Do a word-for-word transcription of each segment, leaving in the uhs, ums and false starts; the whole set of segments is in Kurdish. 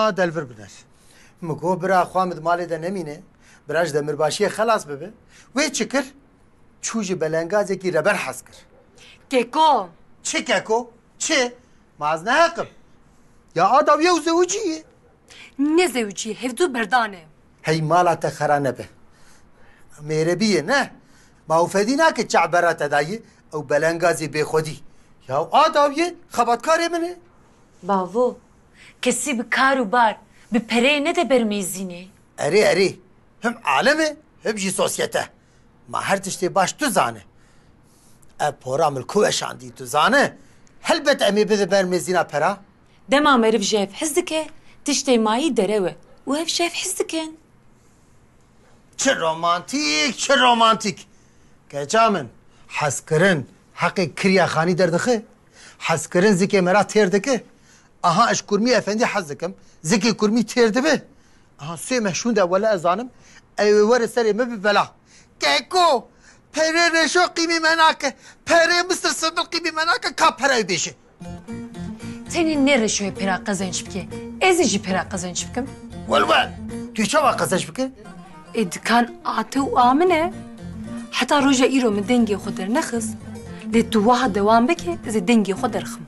Ha, delvir biner. Min got, bira xwe min di malê de nemîne. Bira ji demirbaşiyê xelas bibe. Wê çi kir? Çû ji belengazekî reber hez kir. Keko! Çi keko? Çi? Ma ez neheqim. Ya a dawiyê û zewicî ye. Ne zewicî, hevdû berdane. Hey mala te xera nebe. Mêrebî ye, ne? Ma û fedî nake çav bera te dayî, ew belengazê bêxwedî. Ya a dawiyê xebatkarê min e. Bavo, kesî bi kar û bar, bi pereyê nede ber mêzînê. Erê, erê. Him alem e, him jî sosyete. Ma her tiştê baş tu zane. Ev pora min li ku weşandî, tu zane? Helbet em ê bide ber mêzîna pera. Dema meriv ji hev hez dike, tiştê mayî derew e û ev ji hev hez dikin. Çi romantîk, çi romantîk. Keça min, hezkirin heqê kiriya xanî derdixe. Hezkirin zikê me ra têr dike. Aha, ez ji Kurmî Efendî hez dikim. Zikê Kurmî têr dibe. Aha, sê meh şûnde wele ez zanim. Ew ê were serê me bi bela. Keko! Perê reşo qîmî me nake. Perê Misir Sibil qîmî me nake. Ka pera wê bêje. Tenê ne reşoyê pera qezenc bike. Ez ê jî pera qezenc bikim. Wel wel. Tu çawa qezenc bike? Ê dikan a te û a min e. Heta roja îro min dengê xwe dernexist. Lê tu wiha dewam bike, ez ê dengê xwe derxim.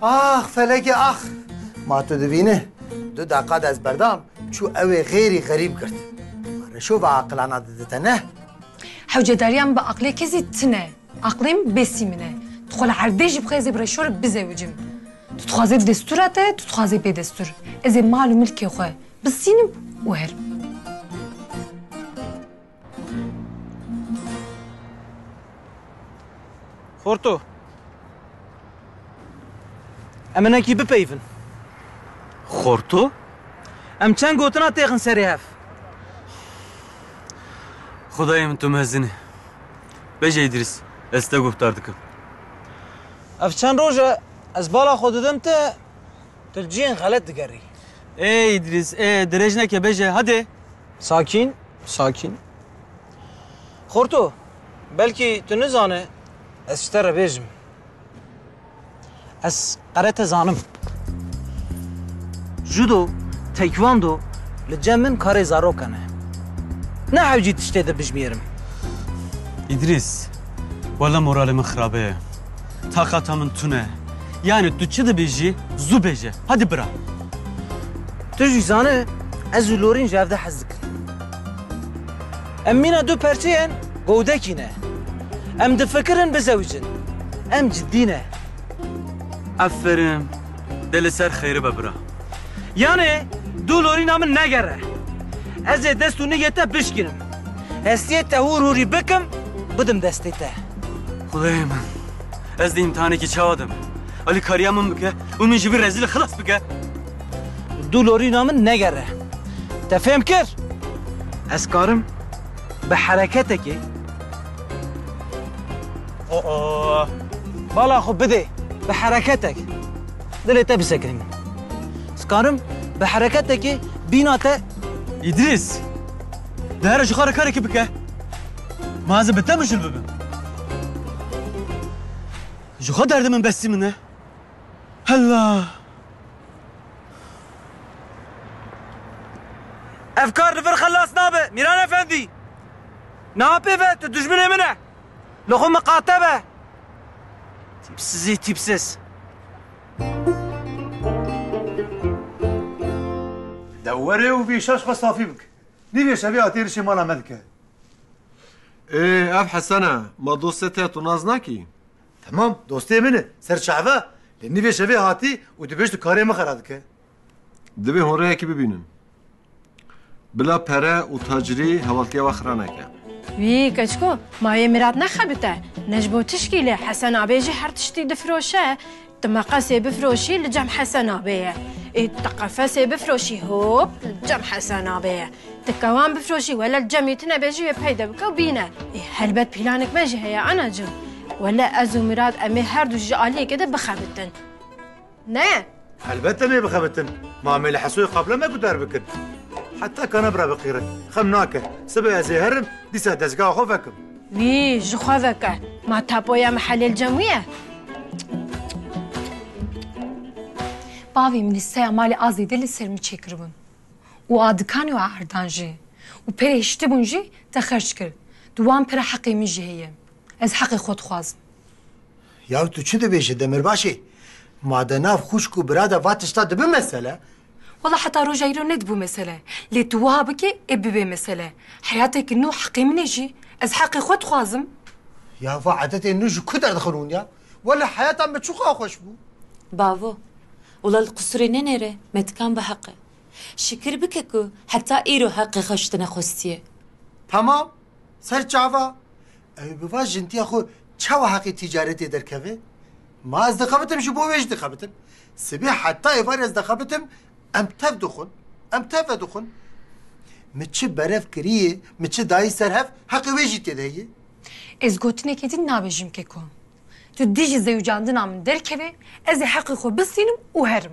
Ax felekê ax. Ma tu dibîne, du deqa de ez berdam, çû ew ê xêrî xerîb girt. Ma reşo ve aqilana didite ne? Hewcedariya min bi aqilê kesî tune. Aqilê min Besî min e. Tu xwe li erdê jî bixwe ez ê bi reşo re bizewicim. Tu dixwazê destûra te, tu dixwazê bê destûr. Ez ê mal û milkê xwe bisînim û herim. Xorto. Em hinekî bipeyivin. Xorto? Em çend gotina têxin serê hev. Xwedayê min tu mezin î. Bêje Îdrîs, ez te guhdar dikim. Ev çend roj e ez bala xwe didim te, tu li cihên xelet digerî. Ê Îdrîs, ê, dirêj neke, bêje, hadi. Sakîn, sakîn. Xorto, belkî tu nizane, ez ji te re bêjim. Ez karate zanim. Judo, taekwondo li cem min karê zarokan e. Ne hewcî tiştê dibijmêrim. Îdrîs, wele moralê min xirabe ye. Taqata min tune. Yani tu çi dibêjî, zû bêje. Hadi bira. Tu jî zane, ez û Lorîn ji hev de hez dikin. Em mîna du perçeyan gowdekî ne. Em difikirin bizewicin. Em ciddî ne. Aferin. De li ser xêrî be bira. Yani du Lorîna min negere. Ez ê dest û nigê te bişkînim. Hestiyê te hûr hûrî bikim, bidim destê te. Xwedayê min. Ez dê îmtihanekî çawa dem? Alîkariya min bike û min ji vî rezîlî xilas bike. Du Lorîna min negere. Te fêm kir? Ez karim bi hereketekê. Oo. Bala xwe bidê bi hereketek. Dilê te bisekinînim. Ez karim bi hereketekê bîna te. Îdrîs, de here ji xwe re karekî bike. Ma ez ê bi te mijûl bibim. Ji xwe derdê min besî min e. Hela. Ev kar li vir xelas nabe, Mîran Efendî. Niha pê ve tu dijminê min e. Li xwe miqate be. Tîpsizî tîpsiz. De were û vî şaş xwe safî bike. Nîvê şevê hatî êrişê mala me dike. Ê, ev Hesen e. Ma dostê te tu nas nakî? Temam, dostê min e. Ser çava. Lê nîvê şevê hatî û dibêj tu karê min xera dike. Divê hûn rêyekî bibînin. Bila pere û tacirî hevaltiya we xira neke. Wî keçko, ma wê Mirat nexebite. Ne ji bo tişkî lê Hesen abê jî her tiştî difiroşe. Tu meqesê bifroşî li cem Hesen abê ye. Ê tu qefesê bifroşî hop li cem Hesen abê ye. Tu kewan bifroşî wele li cemî tune bêjî wê peyde bike û bîne. Ê helbet pîlanek me jî heye anacığ. Wele ez û Mirat em ê her du ji aliyekê de bixebitin. Ne? Helbet em ê bixebitin. Ma em ê li Hesoyê qabla me guhdar bikin. Heta kana bira biqîre. Xem nake. Sibê ez ê herim, dîsa dezgeha xwe vekim. Wî, ji xwe veke. Ma tapoya mehelê li cem wî ye? Bavê min li seya malê a zêde li ser min çêkiribûn. Û a dikanê û a erdan jî. Û perê hiştibûn jî te xerc kir. Di wan pere heqê min jî heye. Ez heqê xwe dixwazim. Ya tu çi dibêjî Demirbaşê? Ma de nav xwişk û bira de va tişta dibe mesele? Wela heta roja îro nedibû mesele. Lê tu wiha bike ê bibe mesele. Heyatekî nû heqê min e jî. Ez heqê xwe dixwazim. Ya va edetê nû ji ku derdixin hûn ya? Wela heyata me çiqa xweş bû. Bavo, wela li qusurê nenêre, me dikan bi heq e. Şikir bike ku heta îro heqê xwe ji te nexwestiye. Tamam. Ser çava. Ew bi va jintiya xwe çawa heqê tîcaretê derkeve? Ma ez dixebitim, ji bo wê jî dixebitim. Sibê heta êvarê ez dixebitim, em tev dixwin. Em tev vedixwin. Min çi berev kiriye, min çi dayî ser hev, heqê wê jî tê de heye. Ez gotinekê din nabêjim keko. Tu dijî zewicandina min derkeve, ez ê heqê xwe bistînim û herim.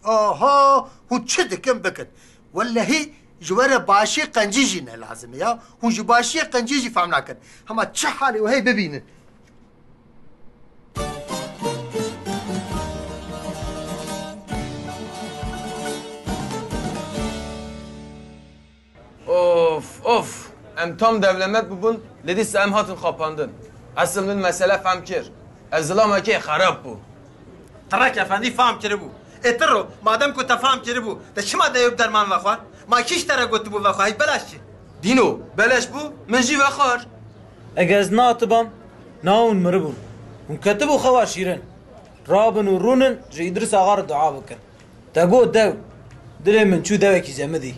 Aha, hûn çi dikin bikin. Wellehî ji we re başiyê qencî jî ne lazim e ya. Hûn ji başiyê qencî jî fehm nakin. Hema çi halê we heye bibînin. Of, of! Em tam dewlemet bûbûn, lê dîsa em hatin xapandin. Esil min mesele fehm kir. Ev zilamekê xerab bû. Tirek efendî fehm kiribû. Ê Tiro, madem ku te fehm kiribû, te çima dewê bi derman vexwar? Ma kî ji te re gotibû vexwe, hey belaş çi? Dîno, beleş bû, min jî vexwar. Eger ez nehatibam, niha hûn miribûn. Hûn ketibû xewa şîrin. Rabin û rûnin ji Îdris Axa re dua bikin. Te got dew, dilê min çû dewekî cemidî.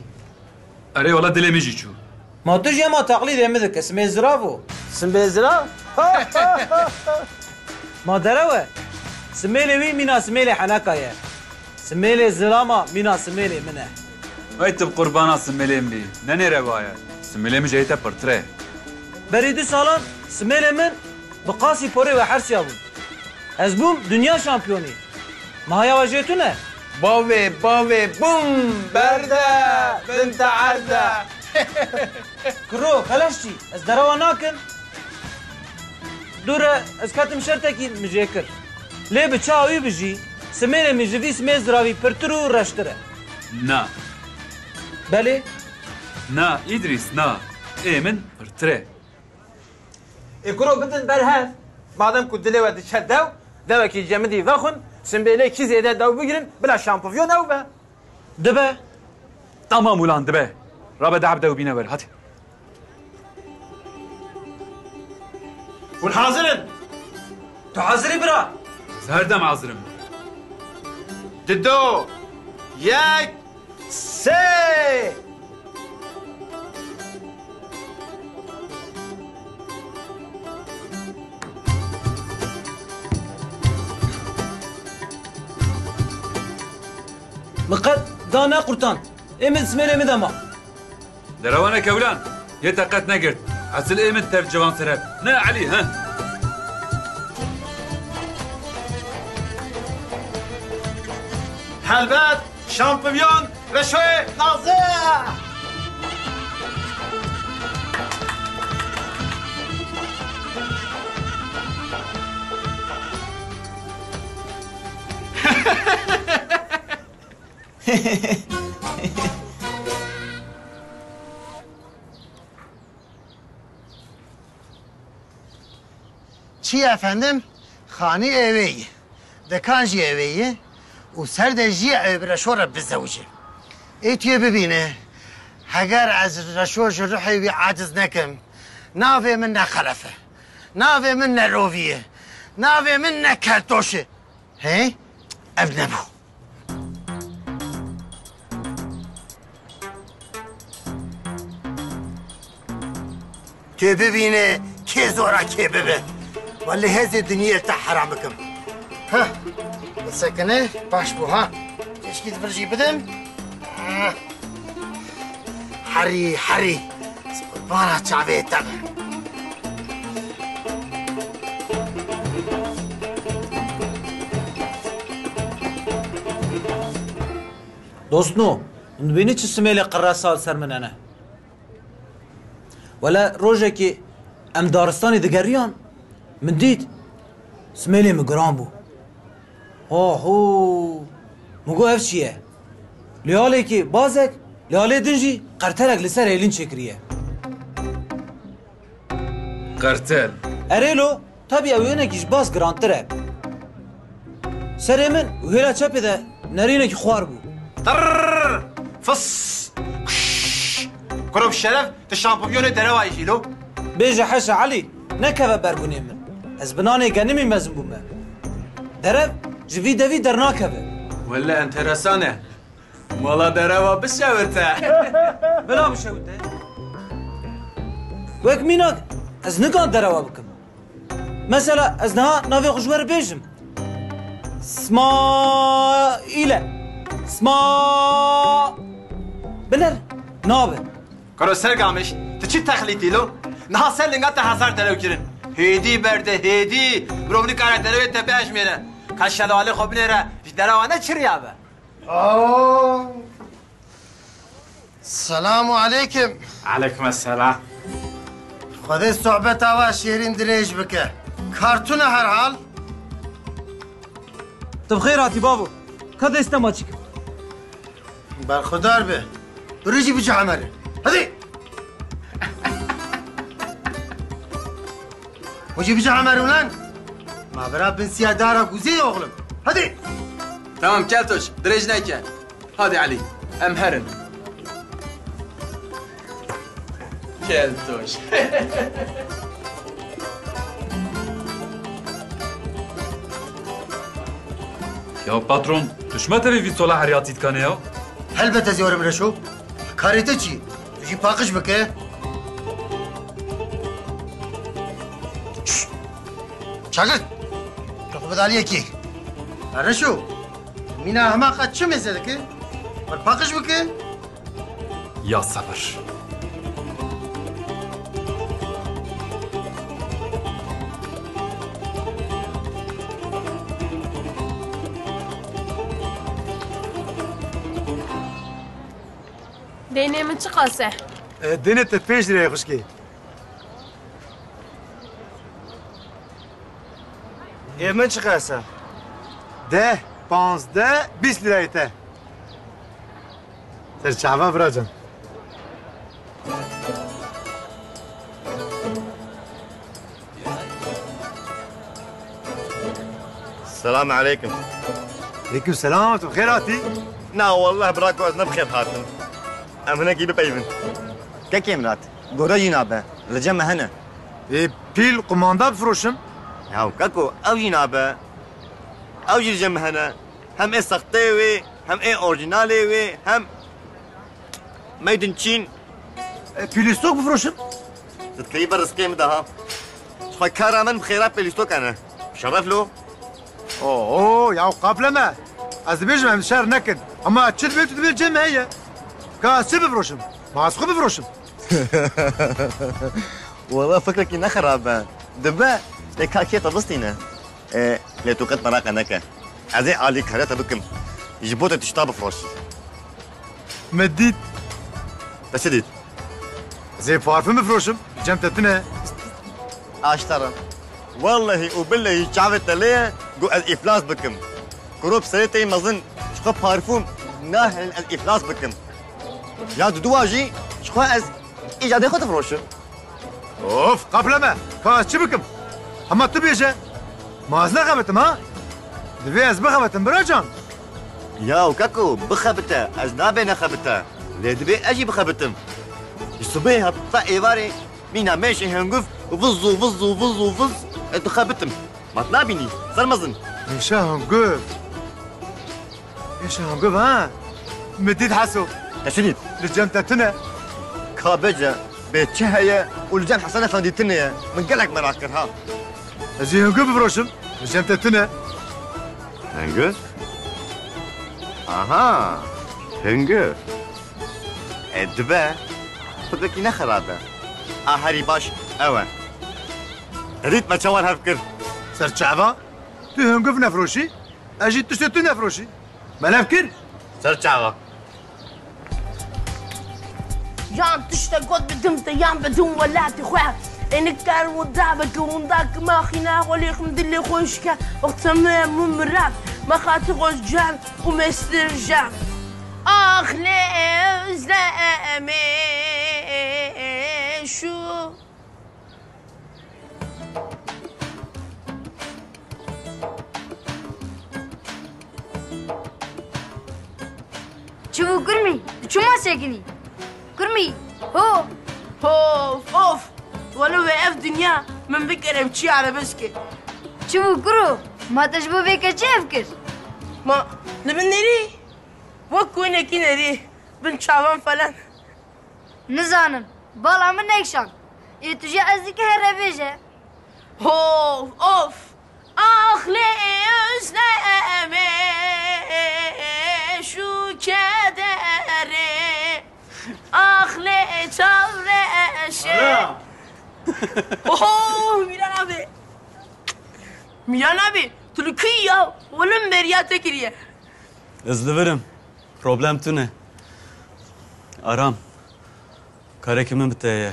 Erê wela dilê min jî çû. Ma tu jî hema teqlîdê min dike, simê zirav o. Simê zirav? Ma derew e. Simêlê wî mîna simêlê heneka ye. Simêlê zilama mîna simêlê min e. Wey tu bi qurbana simêlê min bî. Nenêre vaye. Simêlê min ji hê te pirtir e. Berî du salan simêlê min bi qasî porê we hersiya bûn. Ez bûm dinya şampiyonî. Mahaya we jê tune? Bavê, bavê, bum! Berde, bin te erde. Kuro, beleşçî, ez derewa nakim. Dûre, ez ketim şertekî min jê kir. Lê bi çawa wî bijî, simêlê min ji vî simê ziravî pirtir û reştir e. Na. Belê? Na, Îdrîs, na. Ê min pirtir e. Ê kuro bidin ber hev. Madem ku dilê we diçe dew, dewekî cemidî vexwin, simbêlê kî zêde dew bigirin, bila şampivyon ew be. Dibe. Tamam ulan dibe. Rabe dehb dew bîne wer, hadi. Hûn hazir in? Tu hazir î bira? Ez her dem hazir im. Dido, yek, sê! Min qet da nequrtand. Ê min simêlê min de ma. Derewa ne kewlan. Yê te qet negirt. Esil ê min tev ciwan sere. Ne Elî, he? Helbet, şampivyon Reşoyê Nazî! Çi ye efendim? Xanî êwê ye. Dikan jî êwê ye. Û ser de jî ew bi Reşo re bizewicî. Ê tu yê bibîne. Heger ez Reşo ji ruhê wî aciz nekim, navê min ne Xelef e. Navê min ne Rovî ye. Navê min ne Keltoş e. Hey, ev nebû. Tu bibîne kê zora kê bibe. Wellî hezê dinyê te heram bikim. Heh, bisekine, baş bû ha. Keşkî di vir jî bidim. Heh. Herî, herî. Ez qurbana çavê te be. Dostno, hûn dibînî çi simêlê qiresa li ser min hene? Wele rojekê em daristanê digeriyan, min dît simêlê min giran bû. Oho! Min got ev çi ye? Li alêkê bazek, li alê din jî qertelek li ser hêlîn çêkiriye. Qertel. Erê lo, tabî ew hinekî ji baz girantir e. Serê min û hêla çepê de nerînekî xwar bû. Tirr! Fıs! Kış! Kuro bi şeref, tu şampiyonê derewayî jî lo. Bêje heşa Elî, nekeve ber gunê min. Ez bi nanê genimî mezin bûme. Derev ji vî devî dernakeve. Welle enteresan e. Mala dereva bişewite. Bila bişewite. Wek mînak, ez nikan dereva bikim. Mesela, ez niha navê xwe ji we re bêjim. Smaîle. Sma-, Binêr. Nabe. Karo Sergamiş, tu çi texlîtî lo? Niha ser linga te hezar derew kirin. Hêdî berde, hêdî. Mirov nikare derewê te biejmêre. Ka şelwalê xwe binêre, ji derewa ne çiriya be. Aa! Selamu aleykum. Aleykum selam. Xwedê sohbeta we şêrîn dirêj bike. Kar tune herhal. Tu bi xêr hatî bavo. Ka destema çikim. Berxudar be. Birî jî bice Emerê. Hadi. Hûn jî bice Emer ulan. Ma bira bin siya dara guzê oğlum. Hadi. Tamam Keltoş, dirêj neke. Hadi Elî, em herin. Keltoş. Ya patron, tu ji me tevî vî sola heriyatî dikane ya? Helbet ez yorim Reşo. Karê te çi? Tu jî paqij bike. Şşt! Çagir! Tu xwe bidaliyekî. Ya Reşo! Mîna hema qet çi mêze dike? Wer paqij bike. Ya sebir. Deynê min çiqas e? E, deynê te pênc lîre ye xwişkê. Ê min çiqas e? Deh, panzdeh, bîst lîrayê te. Ser çava biracan. Selam aleykum. Aleykum selam, tu xêr hatî? Na, wallah birako ez ne bi xêr hatim. Em hinekî bipeyvin. Kekê Mirat, gore jî nabe, li cem me hene. Ê, pîl qumanda bifroşim? Ya keko, ew jî nabe. Ew jî li cem me hene. Hem ê sexteyê wê, hem ê orîjinalê wê, hem made in Çîn. E, pîlîstok bifroşim? Tu dikevî ber rizqê min de ha. Ji xwe kara min bi xêra pêlîstokan e. Şeref lo. Oo, ya qapleme. Ez dibêjim em şer nekin. Ama çi dibê tu dibê cem heye. Ka ez çi bifroşim? Ma ez xwe bifroşim. Wala fikrekî ne xerab e. Dibe, lê ka kê te bistîne. E, lê tu qet meraqe neke. Ez ê alîkariya te bikim. Ji bo te tişta bifroşî. Me dît. Te çi dît? Ez ê parfum bifroşim. Cem te tune. Aştara. Wallahî û billehî çavê te lê ye, ku ez îflas bikim. Kurop serê te yê mezin, ji xwe parfum nahêlin ez îflas bikim. Ya duduwa jî, ji xwe ez îcadê xwe difroşim. Of, qapleme. Ka ez çi bikim? Hema tu bêje. Ma ez nexebitim, ha? Divê ez bixebitim, biracan. Ya keko, bixebite. Ez nabê nexebite. Lê divê ez jî bixebitim. Ji sibê heta êvarê mîna mêşê hingûv viz û viz û viz û viz, e, dixebitim. Ma tu nabînî, ser mezin. Mêşe hingûv. Êşa hingûv ha? Min dît Heso. Te çi dît? Li cem te tune. Ka bêje, bê çi heye û li cem Hesen Efendî tune ye? Min gelek meraq kir ha. Ez ê hingûv bifroşim. Li cem te tune. Hingûv? Aha. Hingûv. E, dibe. Fikrekî ne xerab e. A herî baş ew e. Te dît me çawan hev kir. Ser çava? Tu hingûv nefroşî? Ez jî tiştê tu nefroşî. Me lev kir. Ser çava. Yan tiştek got bidim te yan bidim welatê xwe. Ê nikar winda bike winda ki ma xîna xwe lê xim dilê xwe şike. Wexta me min mirat. Mexatî xwe cer û mestir cer. Ax lê özlemê şu. Çi bû kurmî? Tu çima sekinî? Kurmî, ho! Of, of! Welo wê ev dinya min bikere bi çi erebeskê. Çi bû kuro? Ma te ji bo vê keçê ev kir? Ma li min nerî? Wek ku hinekî nerî, bin çavan falan. Nizanim, bala min nekşand. Ê tu jî ez dike here bêje. Of, of! Ax lê özlemê şu kederê, ax lê çavreşê. Ara! Oho, Mîran abi! Mîran abi, tu li kî ya? Wele min bêriya te kiriye. Ez li vir im. Problem tune. Aram. Karekî min bi te ye.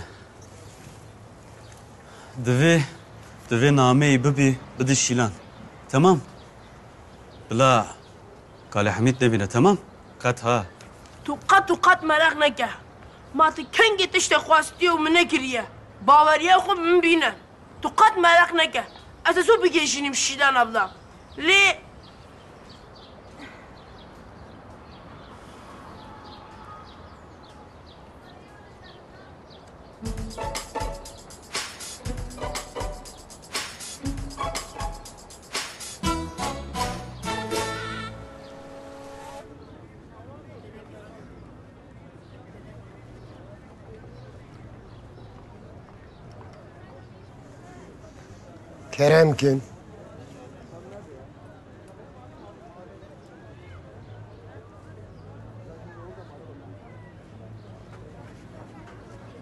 Divê, divê nameyê bibî, bidî Şîlan. Temam. Bila Kalê Hemîd nebîne, temam? Qet ha. Tu qet û qet meraq neke. Ma tu kengê tiştê xwestiye û min nekiriye. Baweriya xwe bi min bîne. Tu qet meraq neke. Ez ê zû bigihîjînim Şîlan abla. Lê Kerem kin.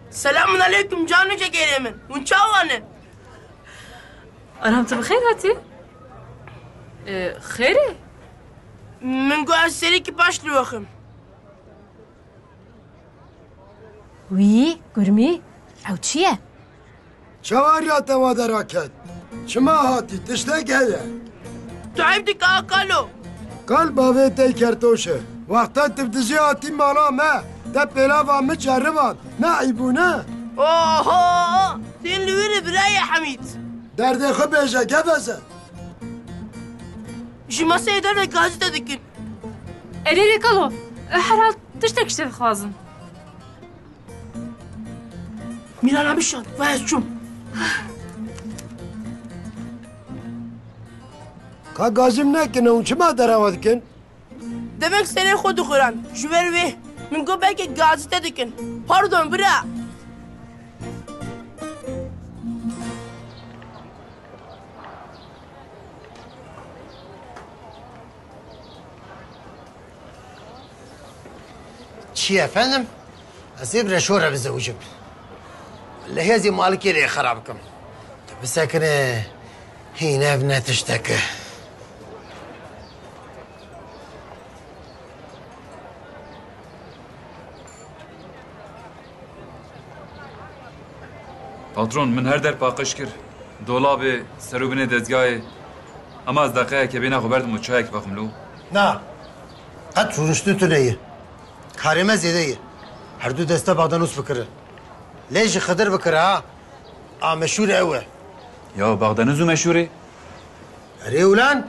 Selamun aleykum cano cegêrê min. Hûn çawa ne? Aram, tu bi xêr hatî? E, xêr e? Min got ez serî ki paş li wexim. Wî, kurmî, ew çi ye? Çawa riya te wa dera ket? Çima hatî? Tiştek heye? Tu eyb dike a kalo. Kal bavê te kertoş e. Wexta tu bi dizî hatî mala me, te pêlava min ceriband. Ne eyb bû ne? Oho! Tên li wir e birayê Hemîd. Derdê xwe bêje geveze. Ji maseyê derve gazî te dikin. Erê rê kalo, herhal tiştek ji te dixwazin. Mîrana bişand, va ez çûm. Ka gazî min nekine, hûn çima derewa dikin? Demek serê xwe dixuran. Ji ber wê min got belkî gazî te dikin. Pardon, bira. Çi efendim? Ez ê bi reşore bizewicim. Li hêzî malikê lê xera bikim. Tu bisekine, hîn ev ne tiştek e. Patron, min her der paqij kir. Dolabê, ser û binê dezgahê. Hema ez deqeyeke bêhna xwe berdim û çayek vexwim lo. Na. Qet rûniştin tune ye. Karê me zêde ye. Her du deste Baxdanûs bikire. Lê ji Xidir bikire ha. A meşhûr ew e. Ya Baxdanûs û meşhûr e? Erê ulan.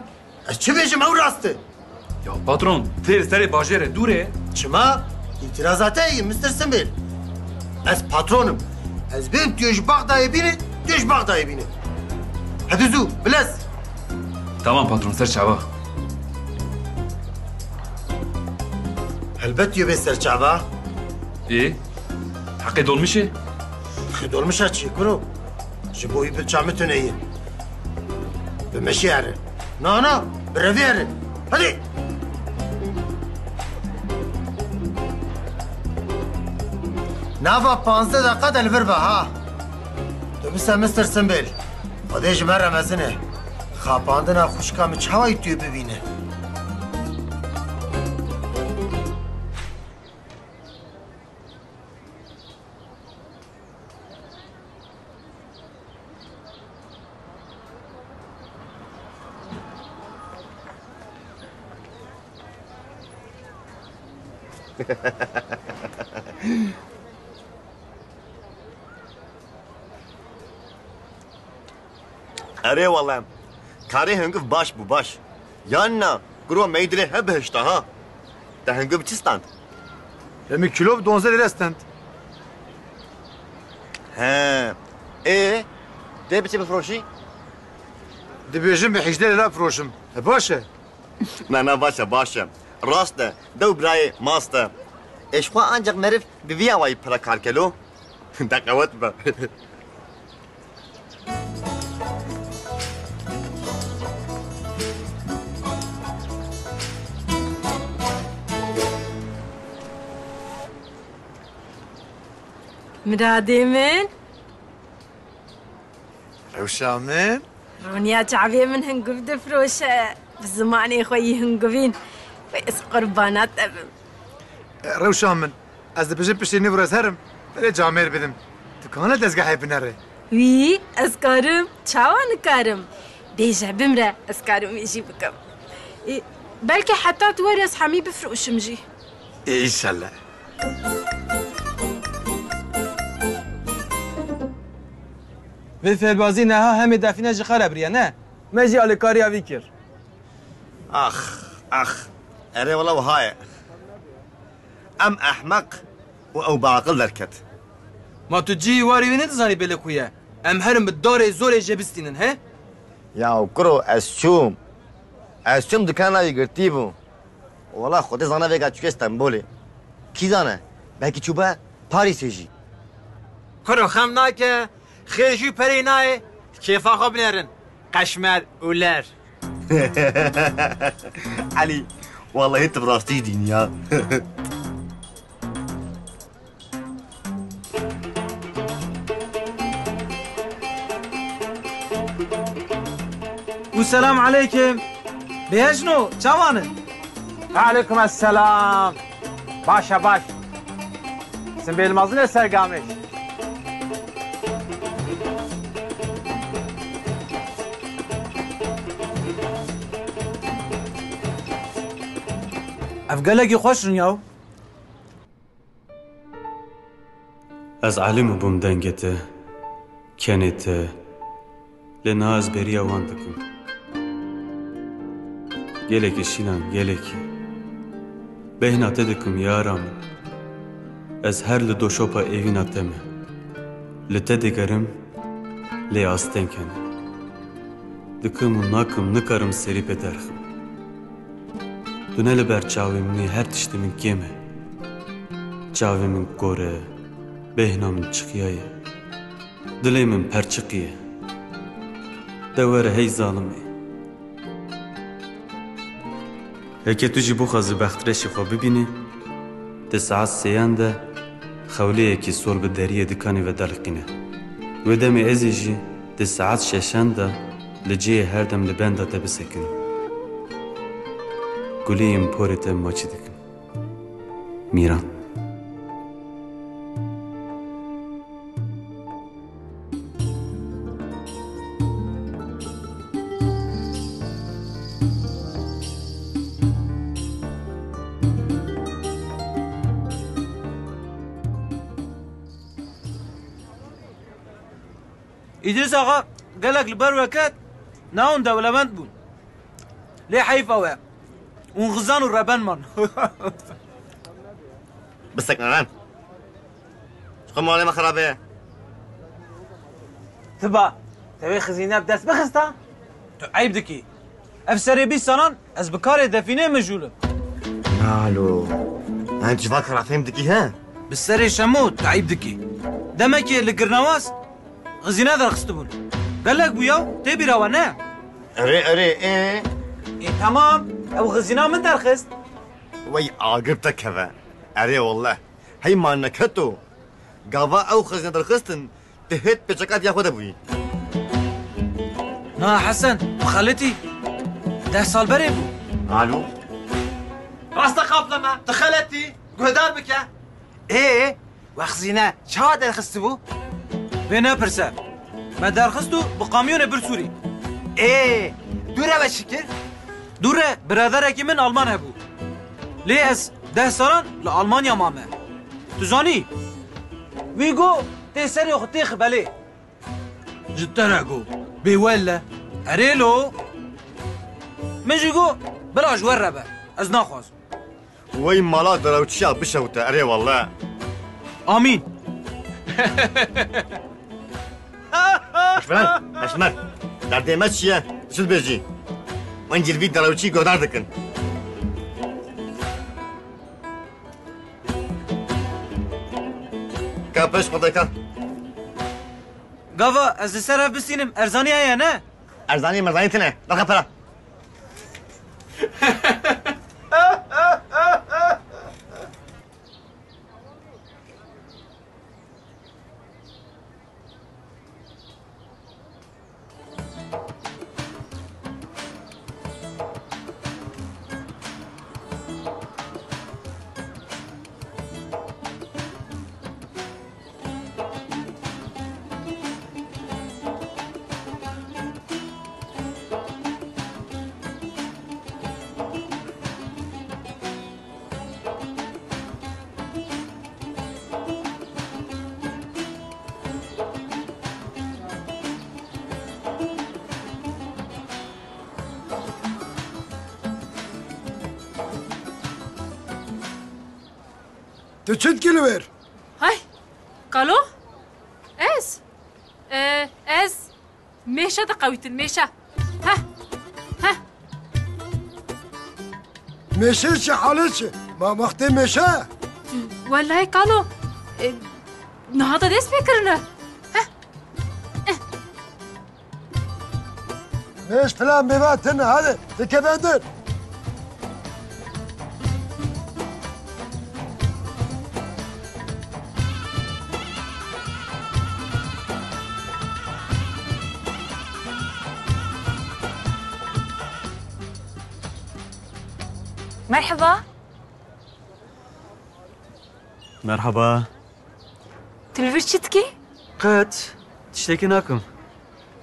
Ez çi bêjim ew rast e. Ya patron, tê li serê bajêr e, dûr e. Çima? Îtiraza te ye, Mister Simbêl. Ez patronim. Ez bêm tu yê ji Baxdayê bînî, tu yê ji Baxdayê bînî. Hadi zû, bilez. Tamam patron, ser çava. Helbet tu yê bê ser çava. Ê, heqê dolmişê? Dolmişa çi, kuro? Ji bo wî bilça min tune ye. Bi meşê here. Na, na, bi revê here. Hadi. Nava panzdeh deqa de li vir be, ha. Tu bise Mister Simbêl. Xwedê ji me re mezin e. Xapandina xwişka min çawa yî tu yê bibîne? Erê wele, karê hingiv baş bû, baş. Yan na, kuro meydirê he bihişta ha. Te hingiv çi stand? Em ê kîlo bi duwazdeh lîre stand. He. Ê, dê bi çi bifiroşî? Dibêjim bi hejdeh lîre bifiroşim. He, baş e. Na, na, baş e, baş e. Rast e. Dew birayê mast e. Ê, ji xwe ancak meriv bi vî awayî pira kar kelo. Te qewet be. Miradê min. Rewşa min. Roniya çavê min hingiv difiroşe. Bi zimanê xwe yî hingivîn. Wê ez qurbana te bim. Rewşa min. Ez dibêjim piştî nîv rez herim, berê camêr bidim. Tu kana dezgehê binere? Wî, ez karim. Çawa nikarim? Bêje bimre, ez karim wî jî bikim. Ê, belkî heta tu werî ez hemî bifroşim jî. Ê, înşallah. Vê fêlbazî neha hemê defîne ji xwe re biriye, ne? Me jî alîkariya vî kir. Ax, ax. Erê wela wiha ye. Em ehmeq û ew biaqil derket. Ma tu cihê warê wî nedizanî bê li ku ye? Em herin bi darê zorê jê bistînin, he? Ya kuro ez çûm. Ez çûm dikana wî girtî bû. Wela Xwedê zane vêga çûye Stenbolê. Kî zane? Belkî çûbe Parîsê jî. Kuro xem nake, xêj û perê nayê, kêfa xwe binêrin. Qeşmer û ler. Elî, wellehî tu bi rastî jî dînî ya. Û selam aleykim. Bêhejno, çawan in? Aleykum esselam. Baş e, baş. Simbêl mezin e ser gamêş. Ev gelekî xweş in yaw. Ez elîm bûm dengê te, kenê te, lê niha ez bêriya wan dikim. Gelekî şînan, gelekî. Bêhna te dikim yara min. Ez her li doşopa êvîna te me. Li te digerim, lê asteng hene. Dikim û nakim, nikarim serî pê derxim. Tu ne li ber çavê min î, her tiştê min kêm e. Çavê min kor e, bêhna min çiqiyaye. Dilê min perçiqî ye. De were hey zalimê. Heke tu jî bixwazî bextreşî xwe bibînî, di saet sêyan de xewleyekî sor bi deriyê dikanê ve deliqîne. Wê demê ez ê jî di saet şeşan de li cihê her dem li benda te bisekinim. Guliyên porê te maçî dikim. Mîran. Îdrîs Axa gelek li ber we ket, nahûn dewlemend bûn. Lê heyf ew e. Hûn xizan û reben man. Bisekne lan. Ji xwe malê me xerabe ye. Tiba, te wê xizîne bi dest bixista? Tu eyb dikî. Ev serê bîst salan ez bi karê defînê mijûl im. Nalo. Em civaka ra fêm dikî he? Bi serê Şemo tu eyb dikî. Demekê li Girnewaz xizîne derxistibûn. Gelek bû ya, tê bîra we ne? Erê, erê, ê? Ê, temam. Ew xizîna min derxist. Wey agir te keve. Erê wallah. Hey ma neketo. Gava ew xizîne derxistin, tu hêt pêçeka diya xwe de bûyî. Na Hesen, tu xelitî. Deh sal berê bû. Alo. Rasta qapleme, tu xeletî. Guhdar bike. Ê, we xizîne çawa derxistibû? Vê nepirse. Me derxist û bi kamyonê bir Sûrî. Ê, dûre we çi kir? Dûre biraderekî min Alman hebû. Lê ez Deh salan li Almanya mame. Tu zanî? Wî got, tê serê xwe têxi belê. Ji te re got. Bê welle. Erê lo. Min jî got, bila ji we re be. Ez naxwazim. Wey mala derewçiya bişewte, erê welle. Amîn. Eşmer, Eşmer. Derdê me çi ye? Çi dibêjî? Min cî li vî derewçî guhdar dikin. Ka pêş xwe de ka. Gava, ez li ser hev bistînim, erzanî heye, ne? Erzanî merzanî tune. Derxe pera. Tu çi dikî li wir? Hay, kalo? Ez? E, ez mêşe diqewîtin, mêşe. Heh, heh. Mêşe çi, halê çi? Ma wextê mêşe? Wellahî kalo, e, niha da dest pê kirine. Heh. Mêş filan bêva tine, hadi, dikeve dir. Merhaba. Merhaba. Tu li vir çi dikî? Qet tiştekî nakim.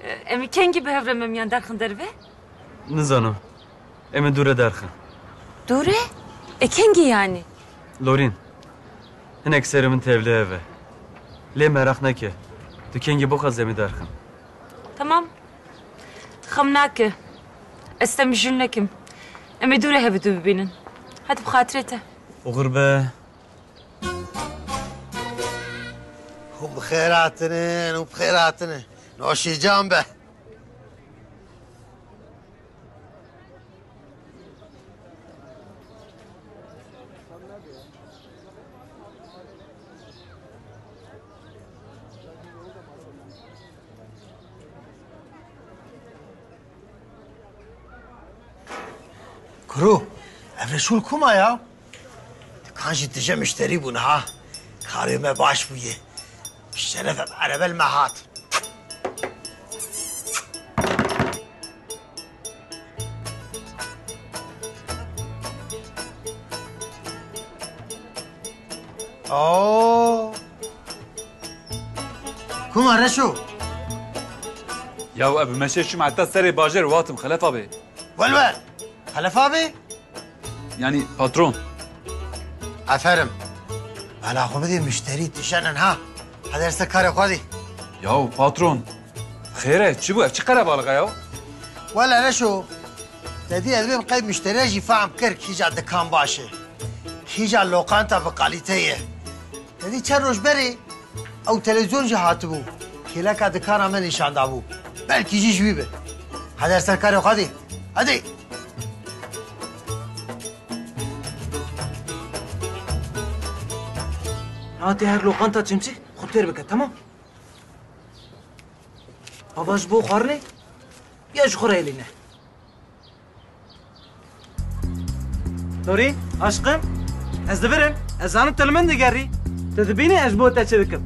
E, em ê kengî bi hev re memiyan derxin derve? Nizanim. Em ê dûre derxin. Dûre? E, kengî yanî? Lorîn, hinek serê min tevlî hev e. Lê meraq neke. Tu kengî bixwaz em ê derxin. Temam. Xem nake. Ez te mijûl nekim. Em ê dûre hev bi dû bibînin. Hadi bi xatirê te. Oxir be. Hûn bi xêr hatinin, hûn bi xêr hatinin. Noşîcan be. Kuro, ev Reşûl kuma ya? Dikan jî tije mişterî bûn ha. Karê me baş bûye. Bi şeref ev erebe li me hat. Oo. Kuma Reşo? Yaw, ev meşe çûm heta serê bajêr watim, Xelef abi. Welwer. Xelef abi? Yanî patron. Aferin. Bala xwe bidî, müşterî tişenin ha. Hadi ser karê xwe dî. Yaw patron. Xêr e, çi bû? Ev çi qerebalix e yaw? Wele Reşo. Te dî ez bêm qey müşteriye jî fehm kir kîja dikan baş e. Kîja loqanta bi kalîte ye. Te dî çend roj berê ew televîzyon jî hatibû. Kêleka dikana me nîşan dabû. Belkî jî ji wî be. Hadi ser karê xwe dî. Hadi. Niha tê her loqanta çimçik xwe têr bike, temam? Ava ji bo xwarinê ya ji xwe re hêlîne. Dorî, aşqim, ez li vir im. Ez zanim tu li min digerî. Tu dibînî ez ji bo te çi dikim.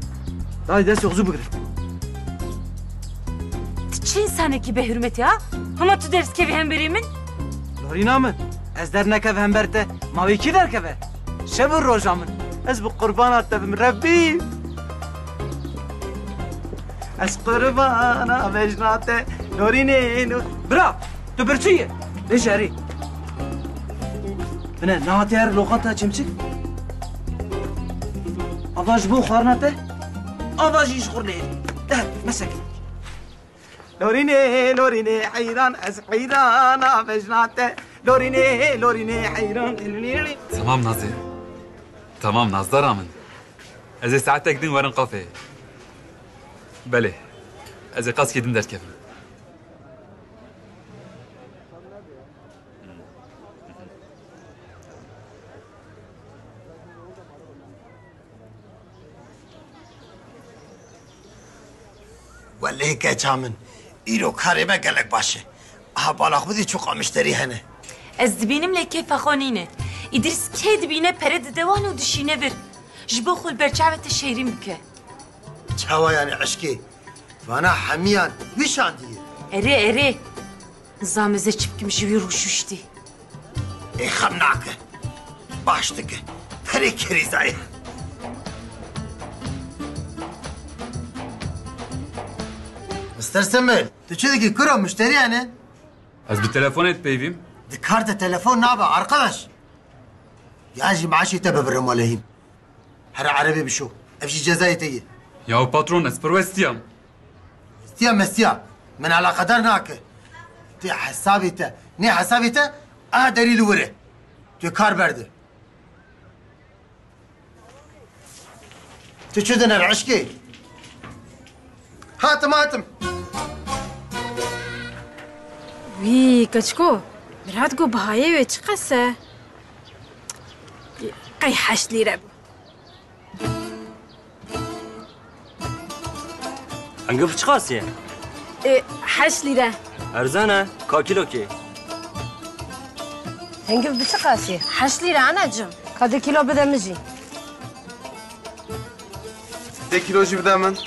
Dayê destê xwe zû bigire. Tu çi însanekî bêhurmetî ha? Hema tu derdikevî hemberî min? Dorîna min, ez dernekeve hember te. Ma wê kî derkeve? Şev û roja min. Ez bi qurbana te bim, Rebbî. Ez qurbana bejna te, Norînê, no-, bira, tu birçî yî? Bêje erê. Bine, nehatiye her loqanta çimçik. Ava ji bo xwarina te, ava jî ji xwe neyê. De, mesek. Lorînê, lorînê heyran, ez heyrana bejna te. Lorînê, lorînê heyran. Tamam Nazê. Tamam Nazdara min. Ez ê saetek din werim kafeyê. Belê. Ez ê qaskê din derkevim. Welê keça min, îro karê me gelek baş e. Aha bala xwe dî çûqa mişterî hene. Ez dibînim lê kêfa xwe nîne. Îdrîs kê dibîne pere dide wan û dişîne vir. Ji bo xwe li ber çavê te şêrîn bike. Çawa yani eşkê? Vana hemiyan wî şandiye. Erê, erê. Nizam ez ê çi bikim ji wî rûşuştî. Ê xem nake. Baş dike. Perê kerîzayê. Mister Semel, tu çi dikî kuro, muşterî hene? Ez bi telefonê dipeyvîm. Di kar de telefon nabe arkadaş. Ya jî maaşê te bibirim welehîn. Here erebê bişo. Ev jî cezayê te ye. Ya patron, ez pir westiyam. Westiya mestiya. Min eleqedar nake. Tê hesabê te. Nê hesabê te, a derî li wir e. Tu kar berde. Tu çi diner eşkê? Hatim, hatim. Wî, keçiko, Mirat got bihayê wê çi qas e? Qey heşt lîre bû. Hingiv çi qasî ye? E, heşt lîre. Erzan e, ka kîlokê? Hingiv bi çi qasî? Heşt lîre anacığım. Ka du kîlo bide min jî. Deh kîlo jî bide min.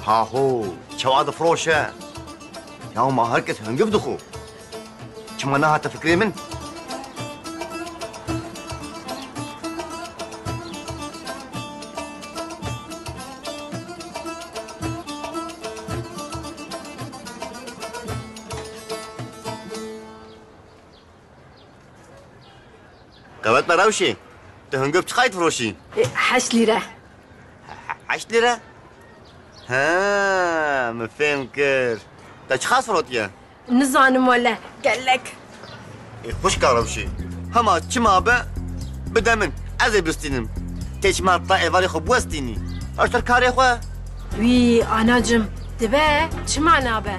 Haho, çawa difiroşe? Ya ma her kes hingiv dixwe. Çima nehate fikrê min? Qewet me Rewşê. Tu hingiv çiqayî difiroşî? E, heşt lîre. He-, he-, heşt lîre? He, min fêm kir. Te çiqas firotiye? Nizanim wele, gelek. Ê xwişka Rewşê, hema çima be, bide min, ez ê bistînim. Tê çima ta êvarê xwe biwestînî? Aştir karê xwe. Wî, anacim, dibe, çima nabe?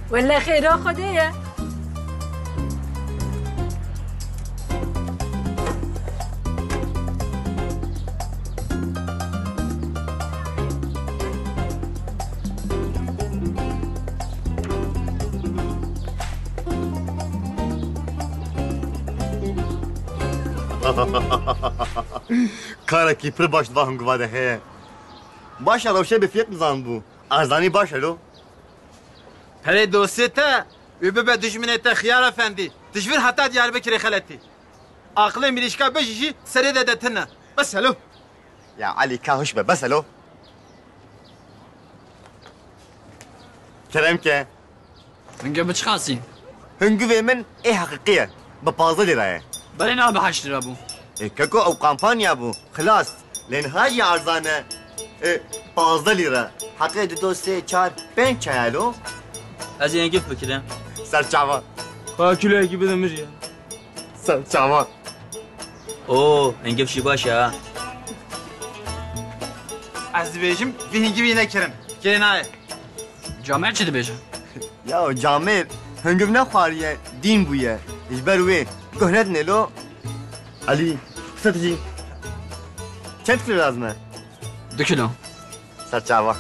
Wele xêra Xwedê ye. Karekî pir baş di va hunguva de heye. Baş e, Rewşê bi fiyet nizanibû. Erzanî baş e lo. Perê dostê te wê bibe dijminê te Xiyar Efendî. Tu ji vir heta Diyarbekirê xeletî. Aqilê mirîşka bijî jî serê de de tune. Bes e lo. Ya Elî ka hiş be, bes e lo. Kerem ke. Hingiv bi çi qasî? Hingivê min ê heqîqî ye. Bi pazdeh lîre ye. Belê nabe heşt lîre bû. Ê keko ew kampanya bû. Xilas. Lê niha jî erzan e. Ê, pazdeh lîre. Heqê dido sê, çar, pênc çaya lo. Ez ê hingiv bikirim. Ser çava. Xwe kîloyekî bide min jî. Ser çava. Oo, hingiv jî baş e ha. Ez dibêjim, vî hingivî nekirin. Kê nayê. Camêr çi dibêje? Ya camêr, hingiv nexwariye, dîn bûye. Ji ber wê, guh nedinê lo. Elî, qise tu jî. Çend kilo lazim e? Du kilo. Ser çava.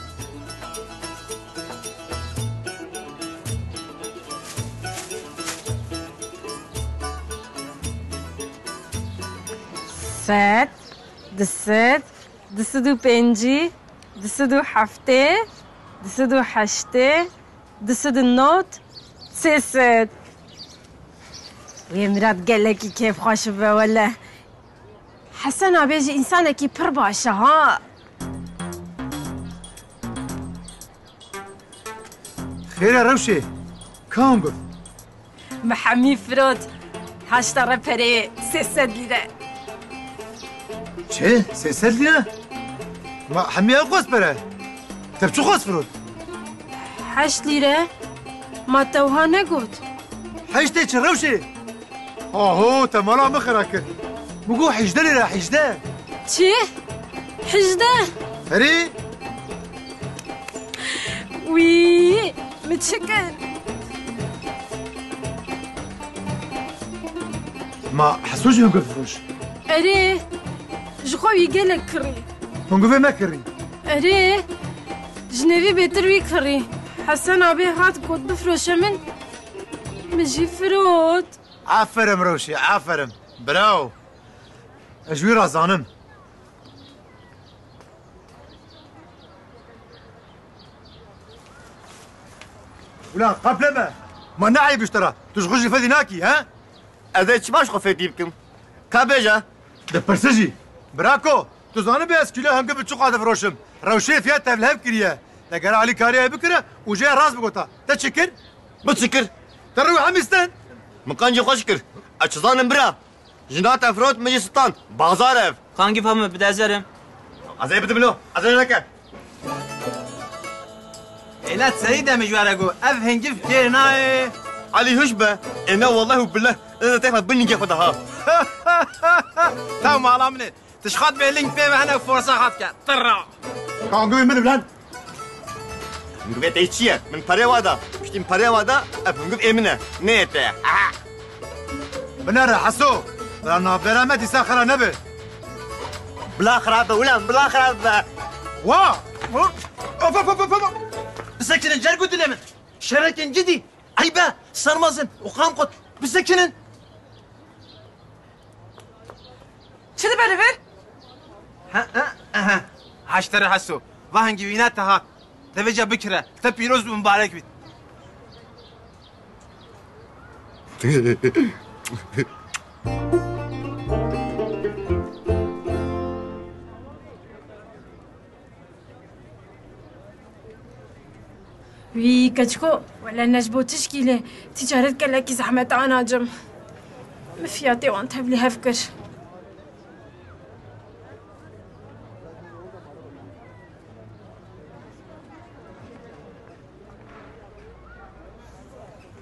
Sed, du sed, du sed û pêncî, du sed û heftê, du sed û heştê, du sed û nod, sê sed. Wê Mirat gelekî kêfxweş bibe wele. Hesen abê jî însanekî pir baş e ha. Xêr e Rewşê, ka hingiv? Me hemî firot. Heşta re pereyê sê sed lîre. Çi? Sê sed lîre? Ma hemî ew xwest pere? Te bi çi xwest firot? Heşt lîre. Ma te wiha negot? Heştê çi Rewşê? Aho, te mala min xira kir. Min got hejdeh lîre, hejdeh. Çi? Hejdeh? Erê. Wî, min çi kir? Ma Heso jî hingir difiroş? Erê, ji xwe wî gelek kirî. Hingivê me kirî. Erê, ji nêvî bêtir wî kirî. Hesen abê hat got bifiroşe min, min jî firot. Aferin Rewşê, aferin. Bravo. Ez ji wî re zanim. Ulan qepleme. Ma ne eyb ji te re? Tu ji xwe jî fedî nakî, he? Ez ê çima ji xwe fedî bikim? Ka bêje. Dipirse jî. Birako, tu zanibî ez kîlo hingiv bi çiqa difiroşim? Rewşê fiyat tevlihev kiriye. Te gera alîkariyê bikire û jê rast bigota. Te çi kir? Min çi kir? Te rû hemî stand. Min qencî xweş kir. Ez çi zanim bira? Jina te firot, min jî stand. Bazar ev. Ka hingiv hebû bide ez werim. Ez ê bidim lo. Ez ê neke. Êla serî de min ji we re got, ev hingiv kêr nayê. Elî hûş be. Ê ne welleh û bileh. Ez ê te xwe bin lingê xwe de ha. Taw mala min e. Tişxat bê ling pê ve hene forsa xat ke. Tirra. Ka hingivê min lan. Hingivê te çi ye? Min perê wa da. Piştî min perê wa da, ev hingiv ê min e. Nê te. Aha. Binere Heso. Bila navbera me dîsa xira nebe. Bila xira be, ulan bila xira be. Wa! Of, of, of, of, of. Bisekinin, cergu dilê min. Şerekên cidî. Eybe, sermezin û qamqut. Bisekinin. Çi dibe li vir? Ha, ha, aha. Haştere Heso. Va hingî wîna te hat. Te vêca bikire. Te pîroz û mibarek bît. Wî keçiko, wele ne ji bo tişkî lê tîcaret gelekî zehmet e anacim. Min fiyatê wan tevlî hev kir.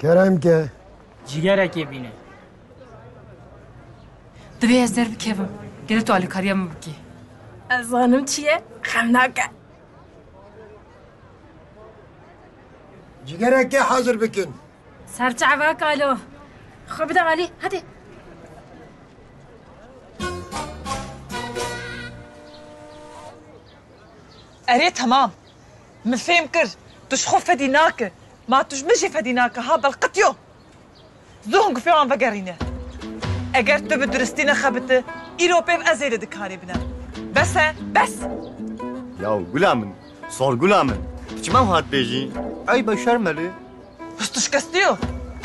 Kerem ke. Cîgerekê bîne. Divê ez derbikevim. Gere tu alîkariya min bikî. Ez zanim çi ye, xem nake. Cîgerekê hazir bikin. Serçava kalo. Xwe bide alî, hadi. Erê, temam. Min fêm kir. Tu ji xwe fedî nake. Ma tu ji min jî fedî nake ha, belqitiyo. Zû hingufê wan vegerîne. Eger tu bi duristî nexebite, îro pêv ez ê li dikarê bine. Bes e, bes! Ya gula min, sorgula min. Tu çima wiha dibêjî? Eyb e, şerm e lê. Hustuşkestiyo.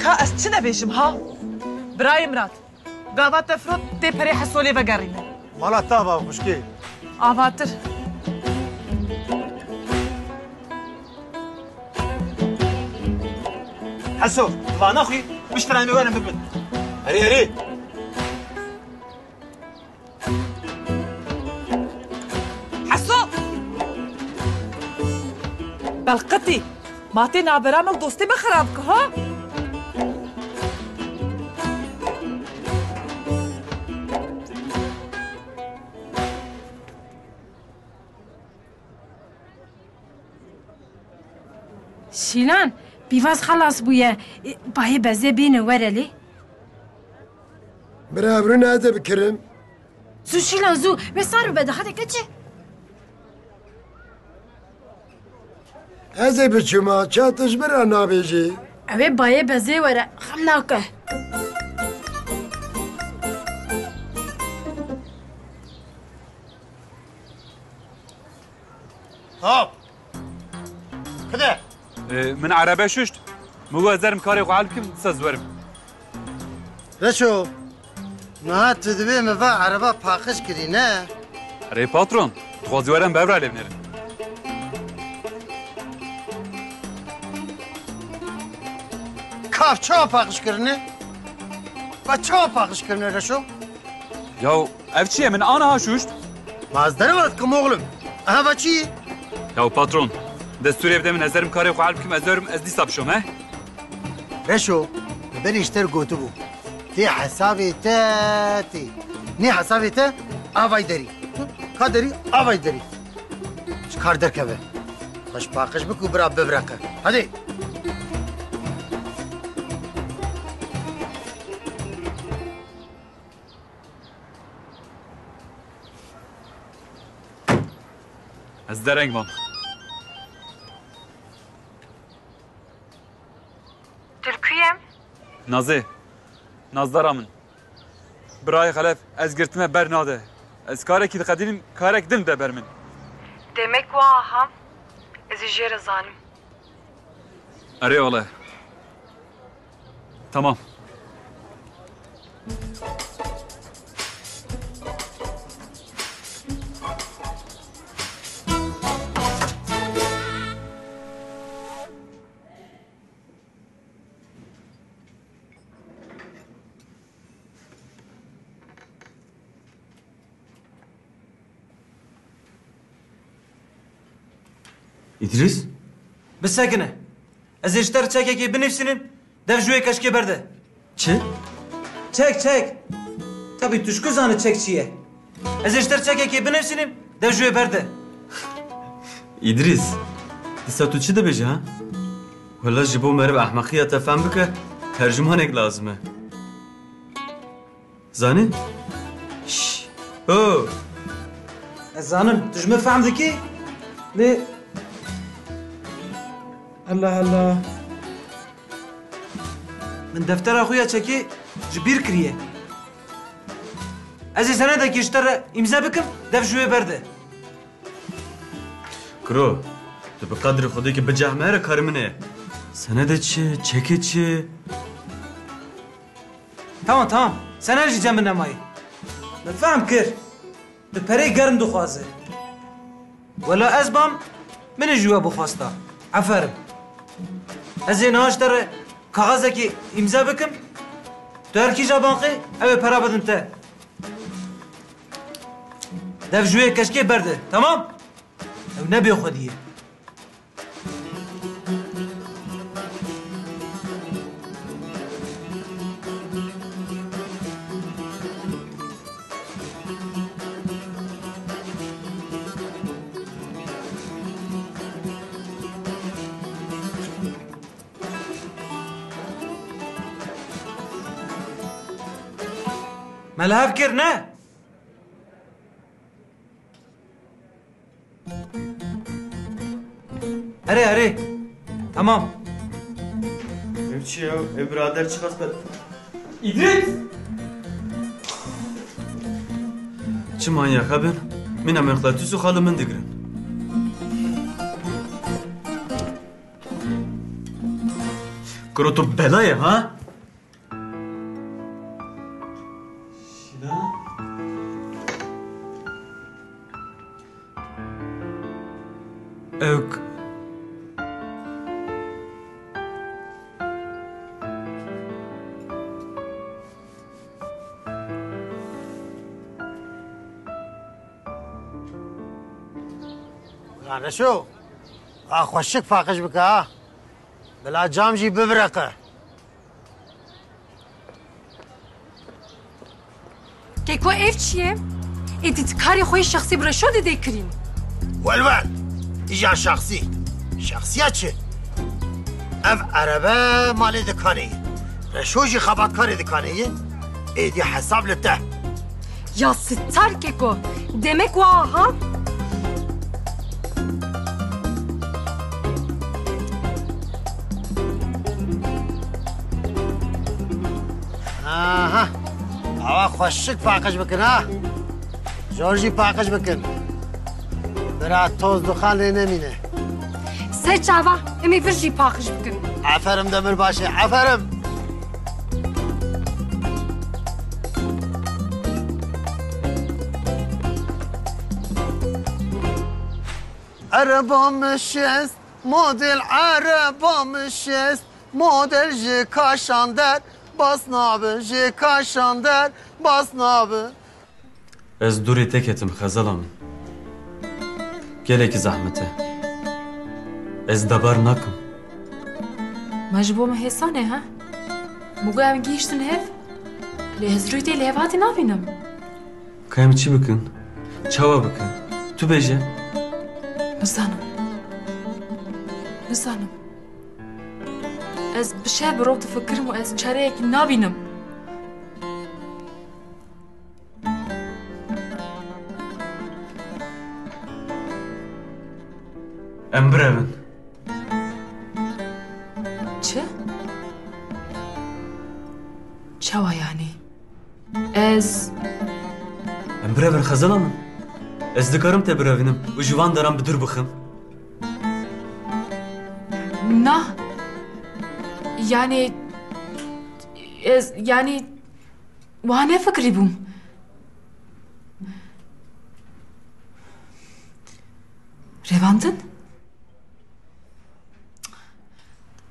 Ka ez çi nebêjim ha? Birayê Mirat. Gava te firot tê perê Hesolê vegerîne. Mala te ava xwişkê. Avatir. Heso, vana xwî, biştira em ê werin bibin. Erê, erê. Heso! Belqetî, ma tê navbera me û dostê me xerab ki ha? Şîlan, pîvaz xelas bûye. E, bayê bezê bêne were lê. Bira, evrûne ez ê bikirim. Zû Şîlan, zû. Wê sar bibe de, hadi keçê. Ez ê biçûma, ça tu ji min re nabêjî? Ew ê bayê bezê were, xem nake. Hop! Kide? Ee, min erebe şuşt. Min got ez derim karê xwe hel bikim, dîsa ez werim. Reço, niha tu divê min va ereba paqij kirî, ne? Erê patron, dixwazî were em bi hev re lêvnêrin. Ev çawa paqij kirine? Ve çawa paqij kirine Reşo? Yaw, ev çi ye? Min aniha şûşt. Ma ez dere ve dikim oxlim. Ev çi ye? Yaw patron, destûrê bide min, ez herim karê xwe hel bikim, ez herim ez dîsa bişom, he? Reşo, berê ji te re gotibû. Tê hesabê te tê. Nê hesabê te, avay derî. Ka derî, avay derî. Ji kar derkeve. Xweş paqij bik û bira bibreqe. Hadi. Ez dereng mam. Tu li ku ye? Nazê. Nazdara min. Birayê Xelef, ez girtime ber nade. Ez karekî diqedînim, karek din de ber min. Demek wiha ha? Ez ê jê re zanim. Erê wele. Tamam. Îdrîs? Bisekine. Ez ê ji te re çekekê binivîsînim, dev ji wê keşkê berde. Çi? Çek, çek. Tabî tu ji ku zanî çek çi ye? Ez ê ji te re çekekê binivîsînim, dev ji wê berde. Îdrîs, dîsa tu çi dibêjî ha? Wela ji bo meriv ehmeqiya te fehm bike, tercûmanek lazim e. Zanî? Şş. Ho! Ez zanim, tu ji min fehm dikî? Lê... Allah Allah. Min deftera xwe ya çekê ji bîr kiriye. Ez ê senedekê ji te re îmze bikim, dev ji wê berde. Kuro, tu bi qedrê Xwedê ke bicehme here karê min e. Senedê çi, çekê çi? Tamam, tamam. Sened jî cem min nemaye. Min fehm kir. Tu pereyê germ dixwaze. Wela ez bam, min ê ji we bixwesta. Eferim. Ez ê niha ji te re kaxezekê îmze bikim. Tu her kîja banqê, ew ê pera bidin te. Dev ji wê keşkê berde, tamam? Ew ne bê xwedî ye. Me li hev kir, ne? Erê, erê. Tamam. Ev çi ya? Ev birader çiqas be. Îdrîs! Çi manyaxa bin? Mîna min xletûs û xalê min digirin. Kuro tu bela ye ha? Şîna? Ew k- Lan Reşo, a xweşik paqij bike ha. Bila cam jî bibireqe. Keko, ev çi ye? Êdî tu karê xwe yê şexsî bi Reşo didê kirîn. Welwel, îja şexsî. Şexsiya çi? Ev erebe malê dikanê ye. Reşo jî xebatkarê dikanê ye. Êdî hesab li te. Ya sitar Keko. Demek wa ha? Aha. Awa xweşik paqij bikin ha. Jor jî paqij bikin. Bira toz duxan lê nemîne. Ser çava, em ê vir jî paqij bikin. Aferin Demirbaşê, aferin. Arabam şest, model arabam şest. Model ji kaşan der bas nabe, ji kaşan der bas nabe. Ez dûrê te ketim, Xezala min. Gelekî zehmet e. Ez debar nakim. Ma ji bo min hêsan e, ha? Min got em gihîştin hev, lê ez rûyê te li hev hatî nabînim. Ka em çi bikin? Çawa bikin? Tu bêje. Nizanim. Nizanim. Ez bi şev bi roj difikirim û ez çareyekî nabînim. Em birevin. Çi? Çawa yanî? Ez... Em birevin Xezala min. Ez dikarim te birevînim û ji van daran bi dûr bixim. Na. Yanî ez, yanî wiha nefikirîbûm. Rêvandin?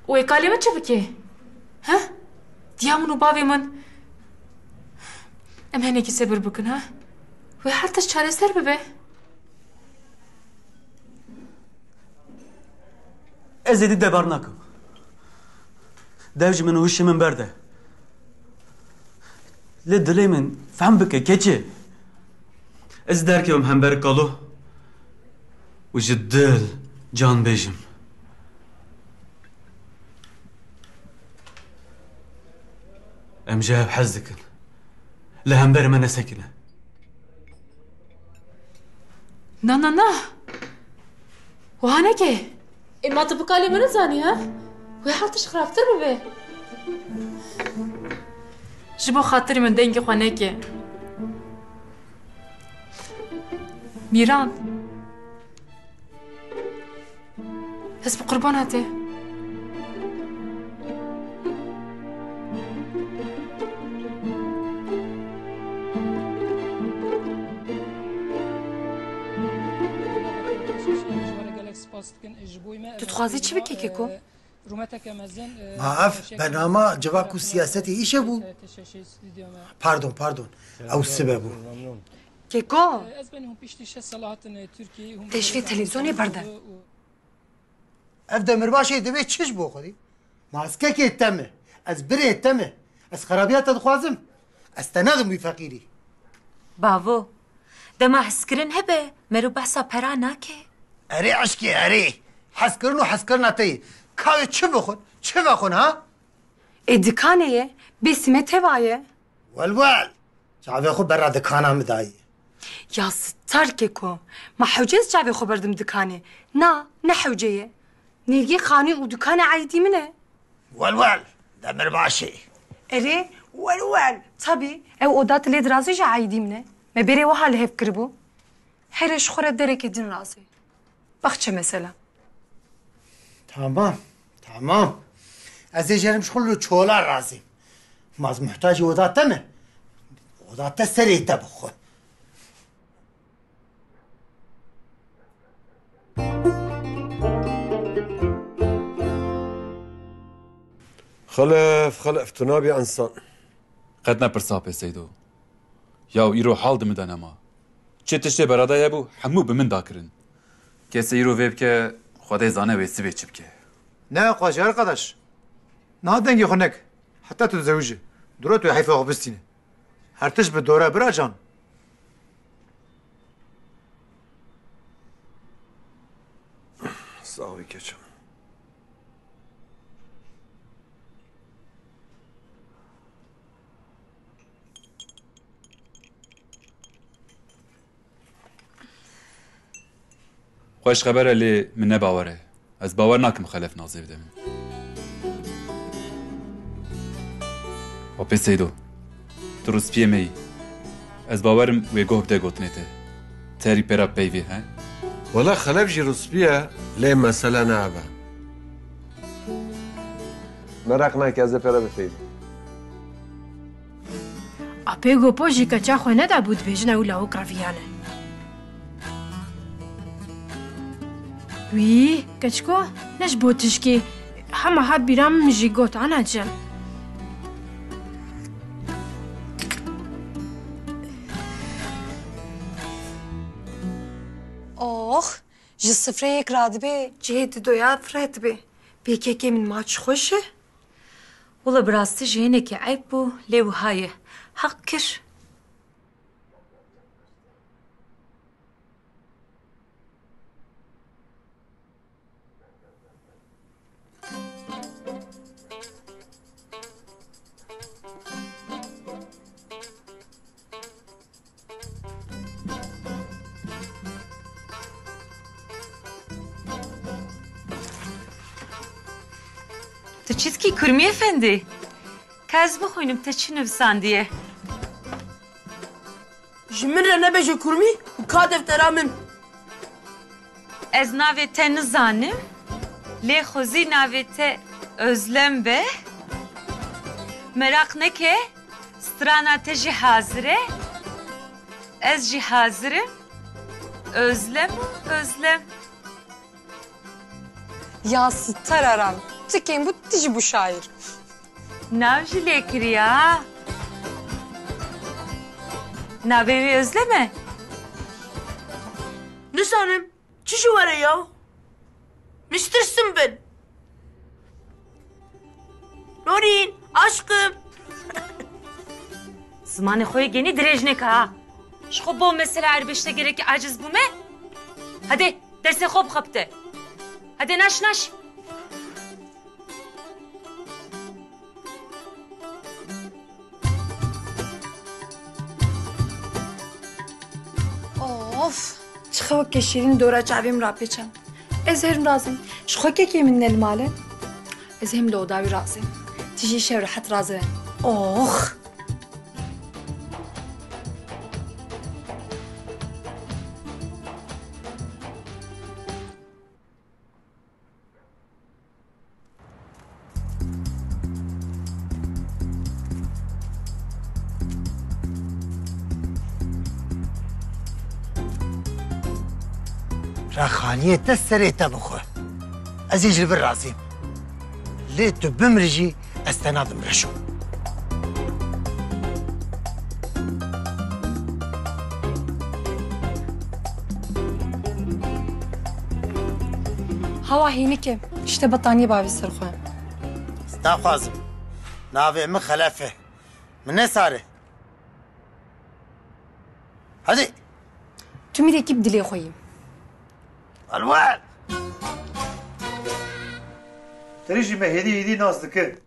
Wê kalê min çi bike? He? Diya min û bavê min em henekî sebir bikin, ha? Wê her tişt çareser bibe. Ez êdî debar nakim. Dev ji min û hişê min berde. Lê dilê min fehm bike, keçê. Ez derkevim hember kalo û ji dil can bêjim. Em ji hev hez dikin. Li hemberî me nesekine. Na, na, na. Wiha neke. Ê, ma tu bi kalê min nizanî, ha? Wê her tişt xirabtir bibe. Ji bo xatirê min dengê xwe neke. Mîran. Ez bi qurbana te. Tu dixwazî çi bikî, Keko? Ma ev bernama civak û siyasetê îşe bû. Pardon, pardon. Ew sibe bû. Keko, te ji vê televîzyonê berde. Ev demirbaşê divê çi ji bo xwedî? Ma ez kekê te me, ez birê te me, ez xerabiya te dixwazim. Ez te nadim wî feqîrî. Bavo, dema hezkirin hebe, mero behsa pera nake. Erê eşkê, erê. Hezkirin û hezkirina te ye. Ka wê çi bixwin, çi vexwin, ha? Ê dikanê ye, bê sîme teva ye. Wel wel, çavê xwe berra dikana min dayî. Ya star Keko, ma hewce ez çavê xwe berdim dikanê? Na, ne hewce ye. Nêrgîn xanî û dikana aîdî min e. Wel wel, demirbaşê. Erê, wel wel, tabî, ew oda tu lê dirazî jî aîdî min e. Me berê wiha li hev kiribû. Here ji xwe re derekê din razê. Baxçe mesela. Tamam, tamam. Ez ê jerim ji xwe li çola razîm. Ma ez muhtacî oda te me. Oda te serê te bixwe. Xelef, Xelef, tu nabî însan. Qet ne pirsa pê Seydo. Yaw îro hal di min de nema. Çi tiştê berada ye bû, hemû bi min da kirin. Kesê îro vê bike, Xwedê zane wê sibê çi bike. Ne xweşî arkadaş. Niha dengê xwe nek. Heta tu dizewije. Dûra tu heyfa xwe bistîne. Her tişt bi dor e bira can. Sax bî keçim. Xweş xeber e, lê min ne bawer e. Ez bawer nakim Xelef nazê bide min. Apê Seydo, tu rûspiyê me yî. Ez bawerim wê goh bide gotinê te. Terî pêra peyvê, he? Wela Xelef jî rûspî ye, lê mesele ne ev e. Meraq nake, ez ê pê re bifeydim. Apê Gopo jî keça xwe nedabû dibêjin ew lawik reviyane. Wî, keçiko, ne ji bo tişkî Hema ha bîra min jî got, anacim. Oh, ji sifreyek radibê cihê didoya fire dibê. Pê kekê min ma çi xweş e? Wila bi rastî jî hinekî eyb bû, lê wiha ye. Heq kir. Tu çi dikî Kurmî Efendî? Ka ez bixwînim te çi nivîsandiye. Ji min re nebêje Kurmî û ka deftera min. Ez navê te nizanim, lê xwezî navê te Özlem be. Meraq neke, strana te jî hazir e. Ez jî hazir im. Özlem û Özlem. Ya Sitar Aram, tu kêm bû, tu jî bû şaîr. Nav jî lê kiriya ha. Navê wî Özlem e? Nizanim, çi ji were ya? Min ji tirsim bin. Norîn, aşqim. Zimanê xwe yê genî dirêj neke ha. Ji xwe bo mesela erbêşte gerekî aciz bûme. Hadi, dersê xwe bixebite. Hadi naş naş. Of! Çi xewekê şîrîn dora çavê min rapêçan. Ez herim razim. Ji xwe kekê min ne li mal e. Ez hem li oda wî razim. Tijî şev rehet razim. Oh! Rexaniyê te serê te bixwe. Ez ê ji li vir razîm. Lê tu bimrî jî ez te nadim reşo. Hawa hînike, işte betaniyê bavê ser xwe. Ez naxwazim. Navê min Xelef e. Min ne sar e. Hadi. Tu mîrekî bi dilê xwe yî. Alwel. Terî jî me hêdî hêdî nas dike.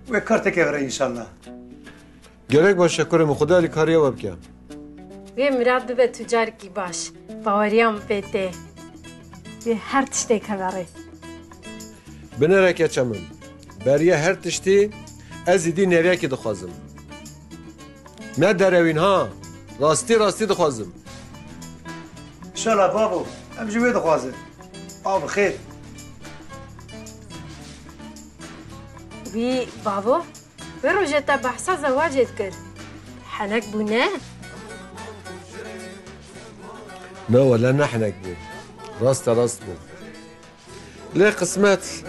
Wê kar teke vere înşallah. Gelek baş e kurê min, Xuda alîkariya we bike. Wê Mirad bibe tucarekî baş. Baweriya min pê tê. Wê her tiştê keve rê. Binêre keça min. Beriya her tiştî ez êdî nêriyekî dixwazim. Ne derewîn ha. Rastî rastî dixwazim. Înşallah babo. Em jî wê dixwazin. Av bi xêr. Wî bavo, wê rojê te behsa zewacê dikir. Henek bû ne? Na wele ne henek bû. Rast e, rast bû. Lê qismet.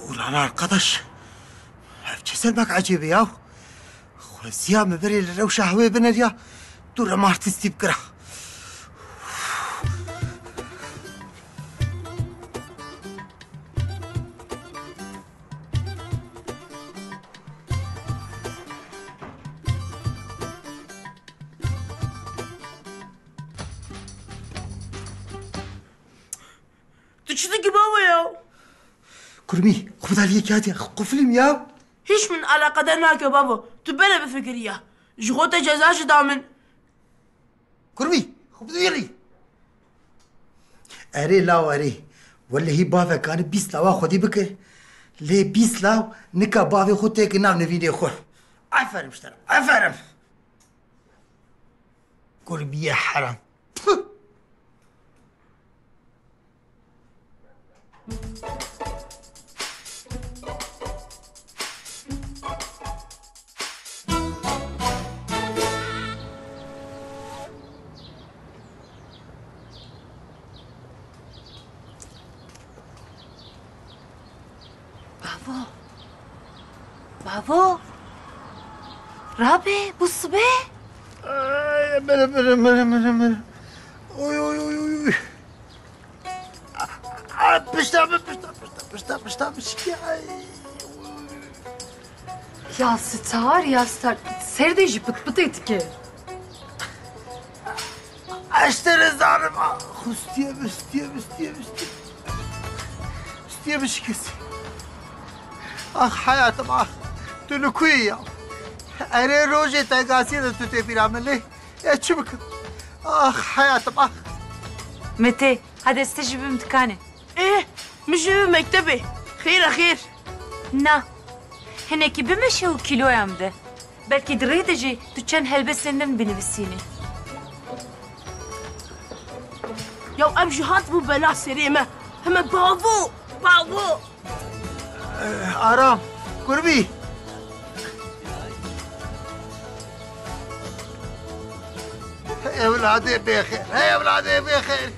Ulan arkadaş, ev çi sermek ecêb e ya? Xweziya min berê li rewşa hewê bineriya, dû re artîstî bikira. Tu çi dikî bavo ya? Kurmî, xwe bi daliyekî hatiye, xwe qufilîm ya. Hiç min eleqedar nake bavo. Tu bere bifikirî ya. Ji xwe te ceza jî da min. Kurmî, xwe bidûyerî. Erê law erê. Welehî bavekane bîst lawa xwedî bike. Lê bîst law nika bavê xwe têke nav nivînê xwe. Aferin ji te re, aferin. Kurbiyê heram. Püh! Bavo. Bavo. Rabe, bu sibe? Ay, mirim, mirim, mirim, mirim, mirim. Oy, oy, oy, oy, oy. Ay, pişta min, pişta, pişta, pişta, pişta min şikî. Ay. Ya star, ya star. Ser de jî pit pitê dike. Ez te re zanim, ah, xwe stiyê min, stiyê min, stiyê min, stiyê min. Stiyê min şikestî. Ax, heyatim, ax. Tu li ku yî ya? Erê, rojê tengasiyê de tu tê bîra min lê. Ez çi bikim? Ax, heyatim, ax. Mete, hadi ez te jî bim dikanê. Ê, min jî bi mektebê. Xêr e, xêr. Na. Hinekî bimeşe û kîloya min de. Belkî di rê de jî tu çend helbestên din binivîsînî. Ya ev jî hatibû bela serê me. Heme bavo, bavo. Aram, kurbî. Hey ewladê bêxêr, hey ewladê bêxêr.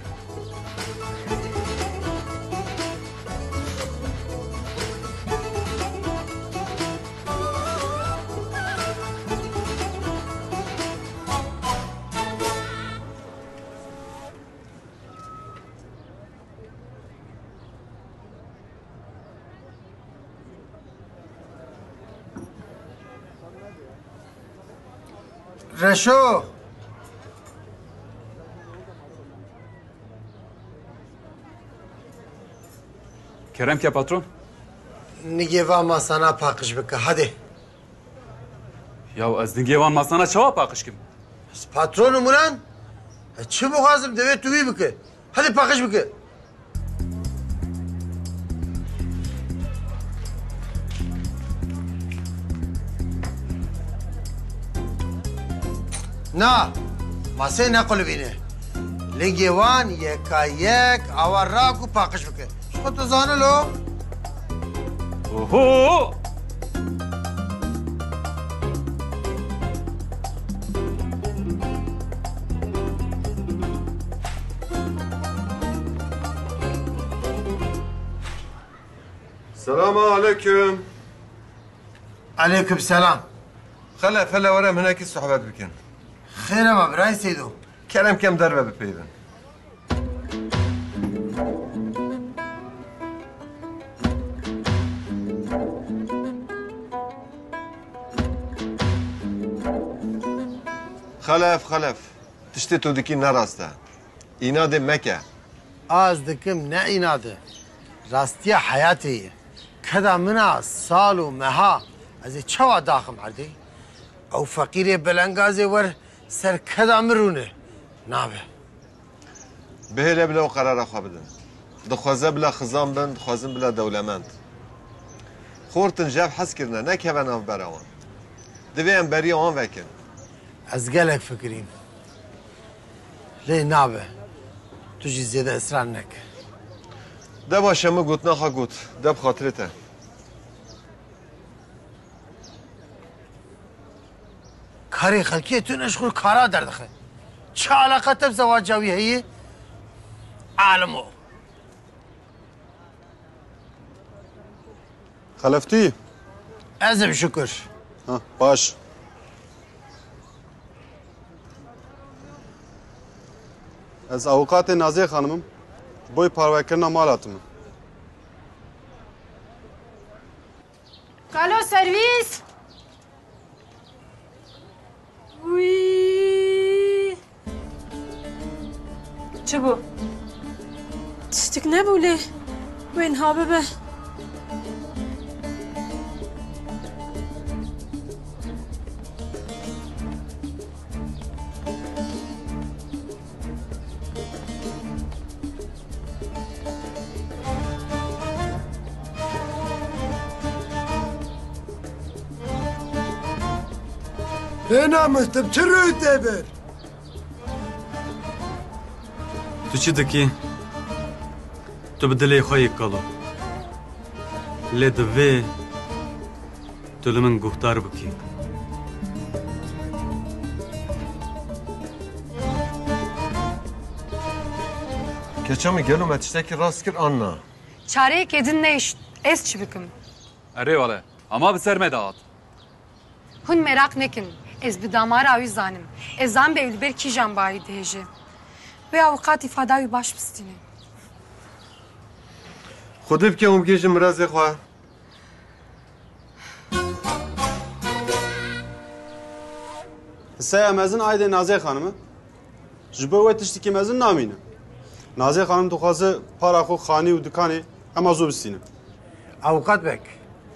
Reşo! Kerem ke patron. Nigê va masana paqij bike, hadi. Ya ez nigê van masana çawa paqij kim? Ez patron im ulan. Ez çi bixwazim divê tu wî bike. Hadi paqij bike. Na, masê nequlibîne. Lingê wan yeka yek awa rak û paqij bike. Ji xwe tu zanî lo. Oho! Selamun aleyküm. Aleyküm selam. Xelef, hele were em hinekî sohbet bikin. Xêr e ma birayê Seydo. Kerem ke em derve bipeyivin. Xelef, Xelef. Tiştê tu dikî ne rast e. Înadê meke. A ez dikim ne înad e. Rastiya heyatê ye. Keda min a sal û meha ez ê çawa daxim erdê? Ew feqîrê belengazê wer ser keda min rûne. Nabe. Bihêle bila ew qerara xwe bidin. Dixwaze bila xizan bin, dixwazin bila dewlemend. Xortin ji hev hez kirine, nekeve navbera wan. Divê em beriya wan vekin. Ez gelek fikirîm. Lê nabe. Tu jî zêde israr neke. De baş e, min gotina xwe got. De bi xatirê te. Karê xelkê tu ne ji xwe kara derdixe. Çi alaqa te bi zewaca wî heye? Alimo. Xelef tu yî? Ez im Şukur. Ha, baş. Ez avûkatê Naziyê Xanim im. Ji bo parvekirina mal hatime. Kalo servîs. Wî. Çi bû? Tiştik nebû lê wê niha bibe. Hêna min, tu bi çi rûyî tê vir? Tu çi dikî? Tu bi dilê xwe yê kalo. Lê divê tu li min guhdar bikî. Keça min, gelo me tiştekî rast kir an na? Çareyekê din nehişt, ez çi bikim? Erê wele, hema bi ser me de hat. Hûn meraq nekin, ez bi damara wî zanim. Ez zanim be ew li ber kîjan bayî dihêje. Wê avûkat îfada wî baş bistîne. Xwedê bike hûn bigihîjin mirazê xwe. Hiseya mezin aydê Nazê Xanim e. Ji bo we tiştekî mezin namîne. Nazê Xanim dixwaze para xwe, xanî û dikanê hema zû bistîne. Avûkat Beg,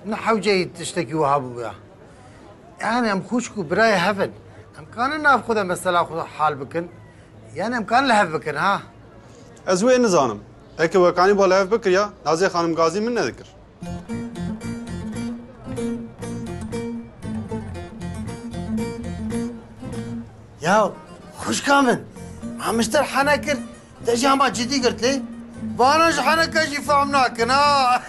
ne hewceyî tiştekî wiha bûya. Yanî em xwişk û birayê hev in. Em kanin nav xwe de mesela xwe hal bikin. Yanî em kanin li hev bikin, ha? Ez wê nizanim. Eke we kanî ba li hev bikiriya, Nazê Xanim gazî min nedikir. Ya xwişka min, ma mişter hene kir, te jî hema cidî girt lê? Vana ji heneke jî fehm nakin, ha?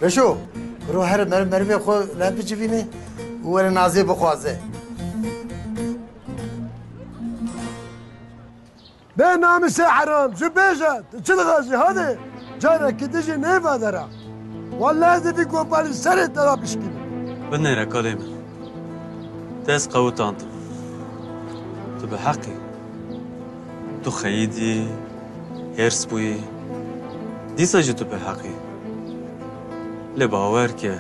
Beşo, biro here mer-, merivê xwe li hev bicivîne û were Nazê bixwaze. Bê namîsê heram, ji bêje, tu çi dixwazî? Hadi, carekî din jî nêvadera. Wellahî ez ê vî gopalî serê te de bişkînim. Binêre kalê min. Te ez qewitandin. Tu bi heq î. Tu xeyidî, hêrs bûyî. Dîsa jî tu bi heq î. Lê bawer ke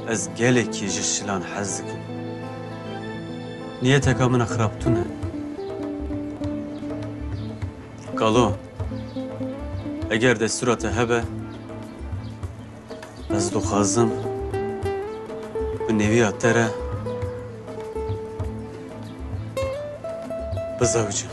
ez gelekî ji şilan hez dikim. Niyeteka min a xirab tune. Kalo, eger destûra te hebe, ez dixwazim bi nêviya te re bizewicim.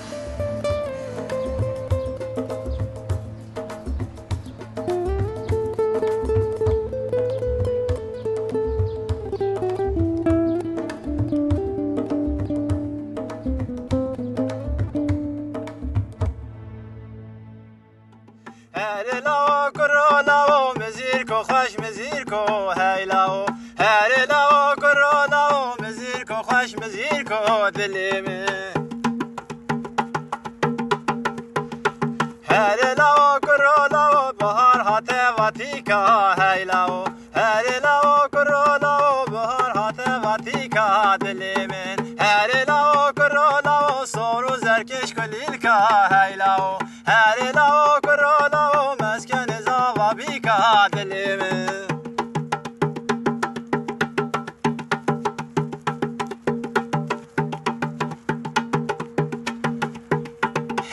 Herê lawo kuro lawo, mizîrko xweş mizîrko, hey lawo. Herê lawo kuro lawo, mizîrko xweş mizîrko, dilê min. Herê lawo kuro lawo, bahar hate vatîka, hey lawo. Herê lawo kuro lawo, bahar hate vatîka, dilê min. Herê lawo kuro lawo, sor û zerkêş kulîlka, hey lawo. Herê lawo kuro lawo, meskenê zava bîka, dilê min.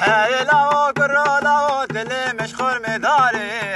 Herê lawo kuro lawo, dilê min ji xurmê darê.